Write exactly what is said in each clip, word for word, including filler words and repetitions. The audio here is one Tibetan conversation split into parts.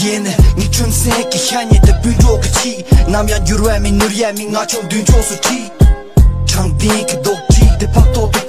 ཡིན། ངའི་ཁྱིམ་སེང་གི་ཤ་ཉེ་དེ་སྤུན་གྲོགས་ཀྱི་ཆེད། ནམ་ཡང་འགྱུར་བ་མེད་ནོར་ཡ་མེད། ང་ཆོ་མདུན་ཕྱོགས་སུ་ཁྲིད། དྲང་བདེན་གྱི་རྡོག་ཁྲིད་དེ་ཕབ་ཐོག་ཏུ།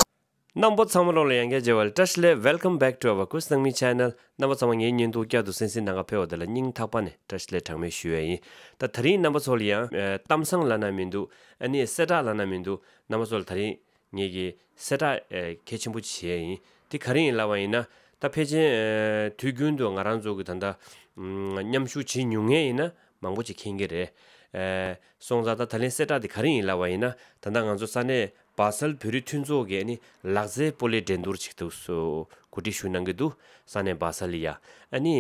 རྣམ་པ་ཚང་མ་ལོག་ལ་ཡང་བསྐྱར་མཇལ་བ་ལ་བཀྲ་ཤིས་བདེ་ལེགས། Welcome back to our Kusnangmi channel. རྣམ་པ་ཚང་མ་ངའི་བརྙན་ཐུང་བསྐྱར་དུ་གསན་གཟིགས་གནང་ག་ཕེབས་པ་དེ་ལ་སྙིང་ཐག་པ་ནས་བཀྲ་ཤིས་བདེ་ལེགས་གྲངས་མེད་ཞུ་ཡ་ཡིན། ད་དེ་རིང་རྣམ་པ་ཚོ་ལ་ཡང་ཨ་གཏམ་བཟང་ལབ་ན་མི་འདུག་ཨ་ནི་གསལ་བསྒྲགས་ལབ་ན་མི་འདུག་རྣམ་པ་ཚོ་ལ་དེ་རིང་ངེད་ཀྱི་གསལ་བསྒྲགས་ཨ་གལ་ཆེན་པོ་ཅིག་བྱས་ཡིན། དེ་ག་རེ་ཡིན་ལབ་པ་ཡིན་ན། ད་ཕལ་ཆེར་ཨ་དུས་རྒྱུན་དུ་ང་རང་ཚོ་གི་ད་ལྟ་ཨམ་མཉམ་ཞུགས་བྱེད་མྱོང་མཁན་ཡིན་ན་མང་པོ་ཅིག་མཁྱེན་གྱི་རེད། ཨ་སོང་ཙང་ད་ད་ལན་གསལ་བསྒྲགས་དེ་ག་རེ་ཡིན་ལབ་པ་ཡིན་ན། ད་ལྟ་ང་ཚོ་ས་གནས་སྦ་སལ་བོད་རིགས་མཐུན་ཚོགས་ཀྱིས་ཨ་ནི་ལག་རྩེད་སྤོ་ལོའི་འགྲན་བསྡུར་ཅིག་འདུག་སེ་གོ་སྒྲིག་ཞུ་གནང་གི་འདུག་ས་གནས་སྦ་སལ་ལ་ཡ། ཨ་ནི་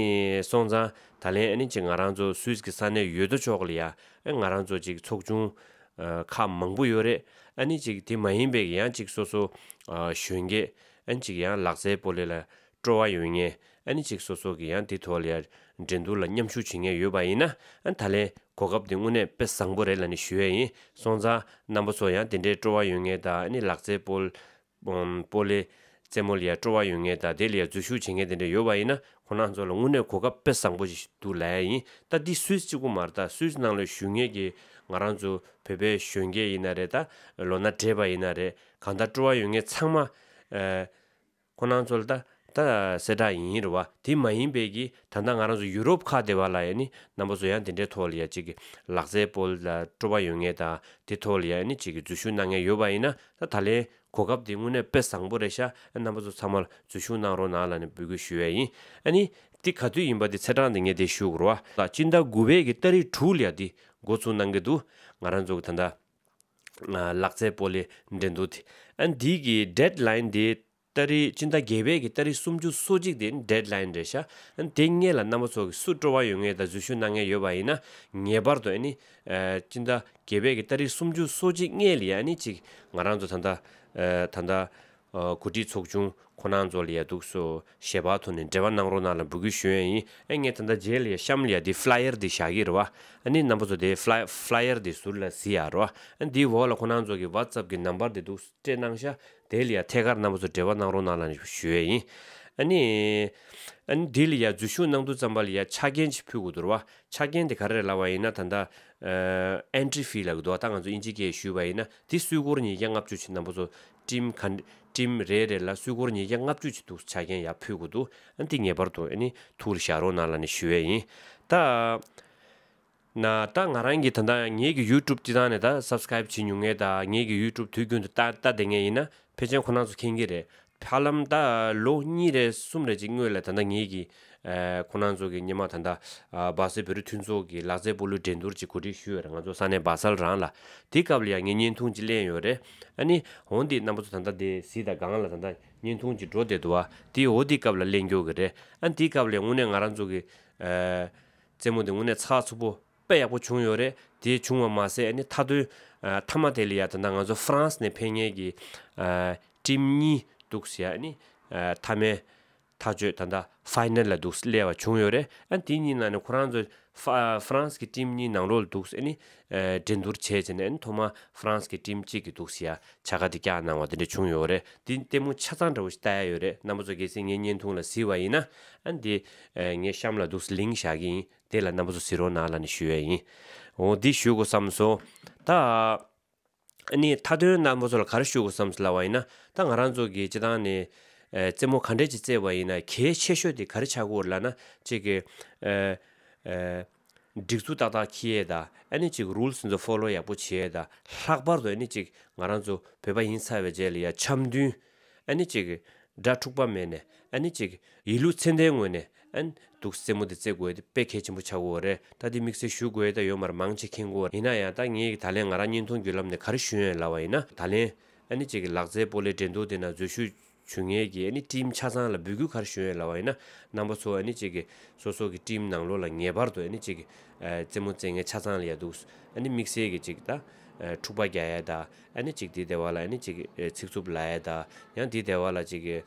སོང་ཙང་ད་ལན་ཨ་ནི་ཅིག་ང་རང་ཚོ་སུད་སི་གི་ས་གནས་ཡོད་དོ་ཅོག་ལ་ཡ། ཨ་ང་རང་ཚོ་ཅིག་ཚོགས་ཆུང་ཨ་ཁག་མང་པོ་ཡོད་རེད། ཨ་ནི་ཅིག་དེ་མ་ཡིན་པའི་ཡང་ཅིག་སོ་སོ་ཨ་གཞོན་སྐྱེས་ཨ་ནི་ཅིག་ཡང་ལག་རྩལ་སྤོ་ལོ་ལ་སྤྲོ་བ་ཡོད་མཁན། ཨ་ནི་ཅིག་སོ་སོ་གི་ཡང་དེ་ཐོག་ལ་ཡང་འགྲན་བསྡུར་ལ་མཉམ་ཞུགས་བྱེད་མཁན་ཡོད་པ་ཡིན་ན། ཨ་ནི་ད་ལན་གོ་སྐབས་དེ་དངོས་གནས་དཔེ་བཟང་པོ་རེད་ལབ་ནས་ཞུ་ཡས་ཡིན། སོང་ཙང་རྣམ་པ་ཚོ་ཡང་དེ་འདྲའི་སྤྲོ་བ་ཡོད་མཁན་དང་། ཨ་ནི་ལག་རྩལ་སྤོ་ཨམ་སྤོ་ལོའི་རྩེད་མོ་ལ་ཡང་སྤྲོ་བ་ཡོད་མཁན་དང་། དེ་ལ་ཡང་འཛུལ་ཞུགས་བྱེད་མཁན་དེ་འདྲ་ཡོད་པ་ཡིན་ན། ཁོང་རྣམ་ཚོ་ལ་དངོས་གནས་གོ་སྐབས་དཔེ་བཟང་པོ་ཞིག་འདུག་ལབ་ཡས་ཡིན། ད་འདི་སུད་སི་གཅིག་པུ་མ་རེད། ད་སུད་སི་ནང་ལ་བཞུགས་མཁན་གྱི་ང་རང་ཚོ་བོད་པའི་གཞོན་སྐྱེས་ཡིན་ན་རེད། ད་ལོ་ན་བགྲེས་པ་ཡིན་ན་རེད། གང་ལྟར་སྤྲོ་བ་ཡོད་མཁན་ཚང་མ་ཨ་ཁོང་རྣམ་ཚོ་ལ་ད་ད་གསལ་བསྒྲགས་ཡིན་རེད་བ། དེ་མ་ཡིན་པའི་གི་ད་ལྟ་ང་རང་ཚོ་ཡུ་རོབ་ཁག་དེ་བ་ལ་ཡ་ནི་རྣམ་པ་ཚོ་ཡང་དེ་འདྲའི་ཐོག་ལ་ཡ་གཅིག་གི་ལག་རྩལ་སྤོ་ལོ་ལ་སྤྲོ་བ་ཡོད་མཁན་དང་། དེ་ཐོག་ལ་ཡ་ནི་གཅིག་གི་འཛུལ་ཞུགས་གནང་མཁན་ཡོད་པ་ཡིན་ན། ད་ད་ལན་གོ་སྐབས་དེ་དངོས་གནས་དཔེ་བཟང་པོ་རེད་ཤག་ཨ་རྣམ་པ་ཚོ་ཚང་མ་ལ་འཛུལ་ཞུགས་གནང་རོགས་གནང་ལབ་ནས་འབོད་སྐུལ་ཞུ་ཡས་ཡིན། ཨ་ནི་དེ་ག་དུས་ཡིན་པ་དེ་ཚེས་གྲངས་དེ་ངས་དེ་ཞུ་དགོས་རེད་བ། ད་སྤྱི་ཟླ་དགུ་པའི་གི་ཏ་རིག་དྲུག་ལ་ཡ་དེ་འགོ་ཚུགས་གནང་གི་འདུག་ང་རང་ཚོ་གི་ད་ལྟ་ལག་རྩལ་སྤོ་ལོའི་འགྲན་བསྡུར་དེ། ཨ་འདི་གི་ཌེཌ་ལའིན་དེ་ཏ་རིག་སྤྱི་ཟླ་བརྒྱད་པའི་གི་ཏ་རིག་སུམ་ཅུ་སོ་གཅིག་དེ་ཌེཌ་ལའིན་རེད་ཤག་ཨ་དེ་སྔོན་ལ་རྣམ་པ་ཚོ་གི་སུ་སྤྲོ་བ་ཡོད་མཁན་དང་འཛུལ་ཞུགས་གནང་མཁན་ཡོད་པ་ཡིན་ན། ངེས་པར་དུ་ཨ་ནི་ཨ་སྤྱི་ཟླ་བརྒྱད་པའི་གི་ཏ་རིག་སུམ་ཅུ་སོ་གཅིག་སྔོན་ལ་ཡ་ཨ་ནི་ཅིག་ང་རང་ཚོ་ད་ལྟ་ཨ་ད་ལྟ་ཨ་གོ་སྒྲིག་ཚོགས་ཆུང་ཁོང་རྣམ་ཚོ་ལ་ཡ་འདུག་སེ་ཞལ་པར་ཐོག་ནས་འབྲེལ་བ་གནང་རོགས་གནང་ལབ་འབོད་སྐུལ་ཞུ་ཡས་ཡིན། ཨ་ངས་ད་ལྟ་རྗེས་ལ་ཡ་གཤམ་ལ་ཡ་དེ་ཕི་ལ་ཡར་དེ་བཞག་གི་རེད་བ། ཨ་ནི་རྣམ་པ་ཚོ་དེ་ཕི་ལ་ཕི་ལ་ཡར་དེ་ཟུར་ལ་གཟིགས་ཡ་རེད་བ། ཨ་འདིའི་འོག་ལ་ཁོང་རྣམ་ཚོ་གི་ཝ་ཊི་སབ་གི་ནམ་བར་དེ་འདུག་སྤྲད་གནང་ཤག་དེ་ལ་ཡ་ཐད་ཀར་རྣམ་པ་ཚོ་འབྲེལ་བ་གནང་རོགས་གནང་ལབ་ནས་ཞུ་ཡས་ཡིན། ཨ་ནི་ཨ་ནི་དེ་ལ་ཡ་འཛུལ་ཞུགས་གནང་དུས་ཙམ་པ་ལ་ཡ་ཆ་རྐྱེན་ཅིག་ཕུལ་དགོས་འདུག་རེད་བ། ཆ་རྐྱེན་དེ་ག་རེ་རེད་ལབ་པ་ཡིན་ན། ད་ལྟ་ཨ་ཨེན་ཊི་རི་ཕི་ལབ་ཀྱི་འདུག་བ། ད་ང་ཚོ་དབྱིན་ཇི་སྐད་ཞུས་པ་ཡིན་ན། དེ་སུད་སྒོར་ཉིས་བརྒྱ་ལྔ་བཅུ་ཅིག་རྣམ་པ་ཚོ་ཊིམ་ག་ཊིམ་རེ་རེ་ལ་སུད་སྒོར་ཉིས་བརྒྱ་ལྔ་བཅུ་ཅིག་འདུག་ཆ་རྐྱེན་ཡར་ཕུལ་དགོས་འདུག་ཨ་འདི་ངེས་པར་དུ་ཨ་ནི་ཐུགས་ལ་བཞག་རོགས་གནང་ལབ་ནས་ཞུ་ཡས་ཡིན། ད་ན་ད་ང་རང་གི་ད་ལྟ་ངེད་ཀྱི་ཡུ་ཊུབ་སྤྱི་བཏང་ནས་ད་སབ་སི་ཀ་རེབ་བྱེད་མྱོང་མཁན་དང་། ངེད་ཀྱི་ཡུ་ཊུབ་དུས་རྒྱུན་དུ་ལྟ་ལྟ་བསྡད་མཁན་ཡིན་ན་ཕལ་ཆེར་ཁོང་རྣམ་ཚོ་མཁྱེན་གྱི་རེད། ཧ་ལམ་ད་ལོ་གཉིས་རེ་གསུམ་རེ་ཅིག་སྔོན་ལ་ད་ལྟ་ངེད་ཀྱི་ཨ་ཁོང་རྣམ་ཚོ་གི་སྔོན་མ་ད་ལྟ་ཨ་སྦ་སེལ་བོད་རིགས་མཐུན་ཚོགས་ཀྱི་ལག་རྩལ་སྤོ་ལོའི་འགྲན་བསྡུར་ཅིག་གོ་སྒྲིག་ཞུས་ཡོད་རེད། ང་ཚོ་ས་གནས་སྦ་སལ་རང་ལ། དེའི་སྐབས་ལ་ཡང་ངས་བརྙན་ཐུང་ཅིག་ལེན་ཡོད་རེད། ཨ་ནི་འོ་འདི་རྣམ་པ་ཚོ་ད་ལྟ་དེ་གཟིགས་དང་། སྒང་ལ་ད་ལྟ་བརྙན་ཐུང་ཅིག་འགྲོ་བསྡད་འདུག་བ། དེ་འོ་དེའི་སྐབས་ལ་ལེན་རྒྱུ་གི་རེད། ཨ་དེའི་སྐབས་ལ་དངོས་གནས་ང་རང་ཚོ་གི་ཨ་རྩེད་མོ་དེ་དངོས་གནས་ཚགས་ཚུད་པོ་དཔེ་ཡག་པོ་བྱུང་ཡོད་རེད། དེ་བྱུང་བ་མ་ཟད་ཨ་ནི་མཐའ་དོན་ཨ་མཐའ་མ་དེ་ལ་ཡ་ད་ལྟ་ང་ཚོ་ཧྥ་རན་སི་ནས་ཕེབས་མཁན་གྱི་ཨ་ཊིམ་གཉིས་འདུག་ཟེར། ཨ་ནི་ཨ་མཐའ་མའི་ཐག་གཅོད་ད་ལྟ་ཕའི་ནལ་ལ་འདུག་སླེབས་པ་བྱུང་ཡོད་རེད། ཨ་དེ་གཉིས་ནང་ནས་ཁོ་རང་ཚོ་ཧྥ་ཧྥ་རན་སི་གི་ཊིམ་གཉིས་ནང་ལོགས་ལ་འདུག་ཨ་ནི་ཨ་འགྲན་བསྡུར་བྱས་བྱས་ནས། ཨ་ནི་ཐོག་མ་ཧྥ་རན་སི་གི་ཊིམ་གཅིག་གིས་འདུག་ཟེར་ཡ་བྱ་དགའ་དེ་བཀྱག་གནང་བ་དེ་འདྲ་བྱུང་ཡོད་རེད། དེ་ལྟད་མོ་ཆ་ཚང་འདྲ་བོ་ཞིག་ལྟ་ཡ་ཡོད་རེད། རྣམ་པ་ཚོ་གལ་སྲིད་ངའི་བརྙན་ཐུང་ལ་གཟིགས་པ་ཡིན་ན། ཨ་ནི་དེ་ཨ་ངས་གཤམ་ལ་འདུག་སེ་ལིང་ཀི་བཞག་གི་ཡིན། དེ་ལ་རྣམ་པ་ཚོ་གཟིགས་རོགས་གནང་ལབ་ནས་ཞུ་ཡས་ཡིན། འོ་འདི་ཞུ་དགོས་བསམ་སོང་། ད་ཨ་ནི་མཐའ་དོན་རྣམ་པ་ཚོ་ལ་ག་རེ་ཞུ་དགོས་བསམ་སོང་ལབ་པ་ཡིན་ན། ད་ང་རང་ཚོ་གི་སྤྱི་བཏང་ནས་ཨ་རྩེད་མོ་ག་འདྲས་ཅིག་རྩེས་པ་ཡིན་ན་གལ་ཆེ་ཤོས་དེ་ག་རེ་ཆགས་ཀྱི་ཡོད་ལབ་ན། གཅིག་གི་ཨ་ཨ་སྒྲིག་འཛུགས་ཏག་ཏག་འཁྱེར་ཡས་དང་། ཨ་ནི་ཅིག་རུལ་སི་དེ་ཚོ་ཕོ་ལོ་ཡག་པོ་བྱེད་ཡས་དང་། ལྷག་པར་དུ་ཨ་ནི་ཅིག་ང་རང་ཚོ་བོད་པ་ཡིན་ཚར་བའི་རྗེས་ལ་ཡ་འཆམ་མཐུན། ཨ་ནི་ཅིག་དགྲ་འཁྲུག་པ་མེད་ནས། ཨ་ནི་ཅིག་ཡིད་ལུགས་ཚད་ལྡན་ངོས་ནས་ཨ་ནི་འདུག་རྩེད་མོ་དེ་རྩེ་དགོས་དེ་དཔེ་གལ་ཆེན་པོ་ཆགས་ཀྱི་ཡོད་རེད། ད་དེ་དམིགས་བསལ་ཞུ་དགོས་ཡ་ད་ཡོད་མ་རེད། མང་ཆེ་མཁྱེན་གྱི་ཡོད་རེད། ཡིན་ན་ཡང་ད་ངས་ད་ལན་ང་རང་བརྙན་ཐུང་བརྒྱུད་ལམ་ནས་ག་རེ་ཞུ་ཡོད་ལབ་པ་ཡིན་ན། ད་ལན་ཨ་ནི་ཅིག་ལག་རྩལ་སྤོ་ལོའི་འགྲན་བསྡུར་དེ་ནང་འཛུལ་ཞུགས་བྱུང་མཁན་གྱི་ཨ་ནི་ཊིམ་ཆ་ཚང་ལ་འབོད་སྐུལ་ག་རེ་ཞུ་ཡོད་ལབ་པ་ཡིན་ན། རྣམ་པ་ཚོ་ཨ་ནི་ཅིག་གི་སོ་སོ་གི་ཊིམ་ནང་ལོགས་ལ་ངེས་པར་དུ་ཨ་ནི་ཅིག་གི་ཨ་རྩེད་མོ་རྩེ་མཁན་ཆ་ཚང་ལ་ཡ་འདུག་ཨ་ནི་དམིགས་བསལ་གྱི་ཅིག་ད་ཨ་འཁྲུག་པ་རྒྱག་ཡ་དང་། ཨ་ནི་ཅིག་དེའི་སྡེ་བ་ལ་ཨ་ནི་ཅིག་ཨ་ཚིག་རྩུབ་ལབ་ཡ་དང་། ཡང་དེའི་སྡེ་བ་ལ་ཅིག་གི་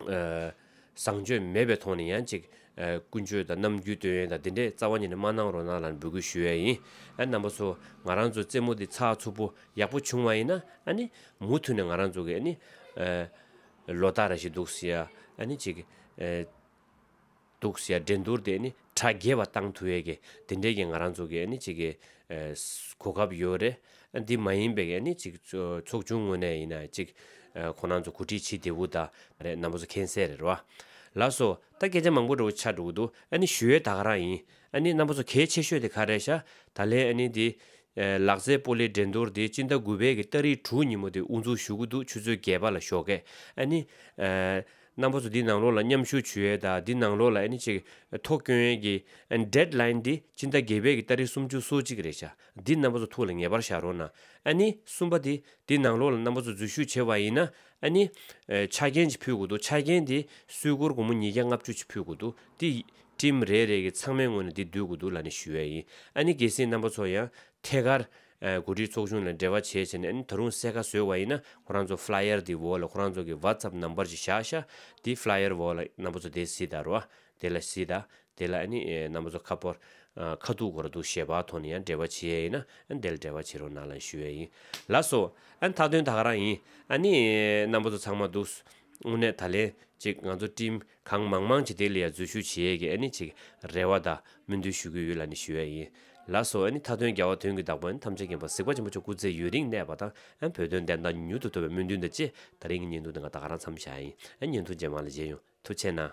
ཨ་བཟང་སྤྱོད་མེད་པའི་ཐོག་ནས་ཡང་ཅིག་ཨ་ཀུན་སྤྱོད་དང་རྣམ་འགྱུར་སྟོན་ཡ་དང་དེ་འདྲས་རྩ་བ་ཉིད་ནས་མ་གནང་རོགས་གནང་ལབ་འབོད་སྐུལ་ཞུ་ཡ་ཡིན། ཨ་རྣམ་པ་ཚོ་ང་རང་ཚོ་རྩེད་མོ་འདི་ཚགས་ཚུད་པོ་ཡག་པོ་བྱུང་བ་ཡིན་ན། ཨ་ནི་མུ་མཐུད་ནས་ང་རང་ཚོ་གི་ཨ་ནི་ཨ་ ལོ་ལྟར་རེ་བཞིན་འདུག་སེ་ཡ་ཨ་ནི་ཅིག་ཨེ་འདུག་སེ་ཡ་འགྲན་བསྡུར་དེ་ནི་གྲ་རྒྱས་པ་བཏང་ཐུབ་ཡས་ཀྱི་དེ་འདྲའི་གི་ང་རང་ཚོ་གི་ཨ་ནི་ཅིག་གི་ཨེ་གོ་སྐབས་ཡོད་རེད། ཨ་འདི་མ་ཡིན་པའི་གི་ཨ་ནི་ཅིག་ཚོ་ཚོགས་ཆུང་ངོས་ནས་ཡིན་ན་ཅིག་ཨེ་ཁོ་རང་ཚོ་གོ་སྒྲིག་བྱེད་བདེ་བོ་ད་རེད། རྣམ་པ་ཚོ་མཁྱེན་གསལ་རེད་རོ། ལགས་སོ། ད་སྐད་ཆ་མང་པོ་འདྲ་བོ་ཆགས་འགྲོ་གི་འདུག་ཨ་ནི་ཞུ་ཡས་ད་ག་རང་ཡིན། ཨ་ནི་རྣམ་པ་ཚོ་གལ་ཆེ་ཤོས་དེ་ག་རེད་ཤག་ད་ལན་ཨ་ནི་འདི་ཨེ་ལག་རྩེད་སྤོ་ལོའི་འགྲན་བསྡུར་དེ་སྤྱི་ཟླ་དགུ་པའི་གི་ཏ་རིག་དྲུག་ཉིན་མོ་དེ་དབུ་འཛུགས་ཞུ་གི་འདུག་ཆུ་ཚོད་བརྒྱད་པ་ལ་ཞོགས་ཀས། ཨ་ནི་ཨེ་རྣམ་པ་ཚོ་འདི་ནང་ལོགས་ལ་མཉམ་ཞུགས་བྱེད་ཡས་དང་འདི་ནང་ལོགས་ལ་ཨ་ནི་ཅིག་ཐོ་སྐྱོན་ཡས་ཀྱི་ཨ་ནི་ཌེཌ་ལའིན་འདི་སྤྱི་ཟླ་བརྒྱད་པའི་གི་ཏ་རིག་སུམ་ཅུ་སོ་གཅིག་རེད་ཤག་འདི་རྣམ་པ་ཚོ་ཐུགས་ལ་ངེས་པར་བཞག་རོགས་གནང་། ཨ་ནི་གསུམ་པ་དེ་འདི་ནང་ལོགས་ལ་རྣམ་པ་ཚོ་འཛུལ་ཞུགས་བྱས་པ་ཡིན་ན་ཨ་ནི་ཨེ་ཆ་རྐྱེན་ཅིག་ཕུལ་དགོས་འདུག་ཆ་རྐྱེན་དེ་སུད་སྒོར་སྒོར་མོ་ཉིས་བརྒྱ་ལྔ་བཅུ་ཅིག་ཕུལ་དགོས་འདུག་དེ་ཊིམ་རེ་རེ་གི་ཚང་མའི་ངོས་ནས་འདི་བསྡུ་དགོས་འདུག་ལབ་ནས་ཞུ་ཡས་ཡིན། ཨ་ནི་གལ་སྲིད་རྣམ་པ་ཚོ་ཡང་ཐད་ཀར་ཨ་འགོ་ཁྲིད་ཚོགས་ཆུང་ལ་འབྲེལ་བ་བྱས་བྱས་ནས་ཨ་ནི་ད་རུང་གསལ་ཁ་བཟོས་པ་ཡིན་ན་ཁོ་རང་ཚོ་ཕ་ལ་ཡར་འདི་འོག་ལ་ཁོ་རང་ཚོ་གི་ཝ་ཊི་སབ་ནམ་བར་ཅིག་བཞག་ཤག་དེ་ཕ་ལ་ཡར་འོག་ལ་རྣམ་པ་ཚོ་དེ་གཟིགས་དང་རོ། དེ་ལ་གཟིགས་དང་། དེ་ལ་ཨ་ནི་ཨེ་རྣམ་པ་ཚོ་ཁ་པར་ཨ་ཁ་ཐུག་སྐོར་འདུག་ཞལ་པར་ཐོག་ནས་ཡང་འབྲེལ་བ་བྱེད་ཡས་ཡིན་ན་ཨ་ནི་དེ་ལ་འབྲེལ་བ་བྱེད་རོགས་གནང་ལབ་ཞུ་ཡས་ཡིན། ལགས་སོ། ཨ་ནི་མཐའ་དོན་ད་ག་རང་ཡིན། ཨ་ནི་ཨེ་རྣམ་པ་ཚོ་ཚང་མ་འདུག་དངོས་གནས་ད་ལན་ཅིག་ང་ཚོ་ཊིམ་གང་མང་མང་ཅིག་དེ་ལ་ཡང་འཛུལ་ཞུགས་བྱེད་ཡས་ཀྱི་ཨ་ནི་ཅིག་རེ་བ་དང་སྨོན་འདུན་ཞུ་གི་ཡོད་ལབ་ནས་ཞུ་ཡས་ཡིན། ལགས་སོ། ཨ་ནི་མཐའ་དོན་རྒྱལ་བ་དོན་གྱི་བདག་པོ་ཨ་ནི་ཐམས་ཅད་མཁྱེན་པ་གཟིགས་པ་ཆེན་པོ་མཆོག་སྐུ་ཚེ་ཡུན་རིང་གནས་པ་དང་ཨ་ནི་བོད་དོན་བདེན་མཐའ་མྱུར་དུ་ཐོབ་པའི་སྨོན་འདུན་དང་བཅས་ད་རིང་གི་བརྙན་ཐུང་འདི་ང་ད་ག་རང་མཚམས་བཞག་ཡིན། ཨ་ནི་བརྙན་ཐུང་རྗེས་མ་ལ་མཇལ་ཡོང་། ཐུགས་རྗེ་གནང་།